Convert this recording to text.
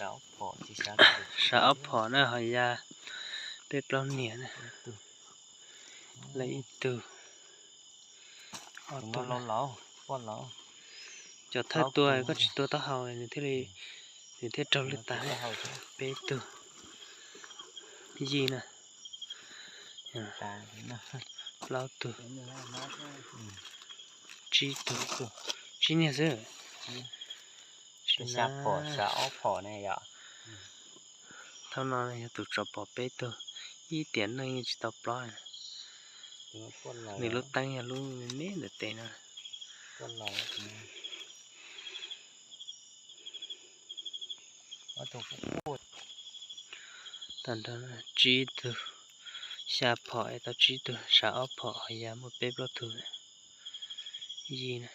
Sav ob phom na, ho ya peb plaub niam na. Lawv ib tug, ob tug, cov thawj tua, koj tsis tua taub hau nws thiaj li, nws thiaj raug lwj tas. Peb tug, yij na, plaub tug, tsib tug, tsib niag xwb. Thaum no yog tus tsov pom peb tug, ib tiam neej yeej tsis tau plob. Nws lub teeb yog lub me me ntawm tes no. Tag nrho tsib tug, xya phom es tau tsib tug, sav ob phom ho ya muaj peb plaub tug, yij na.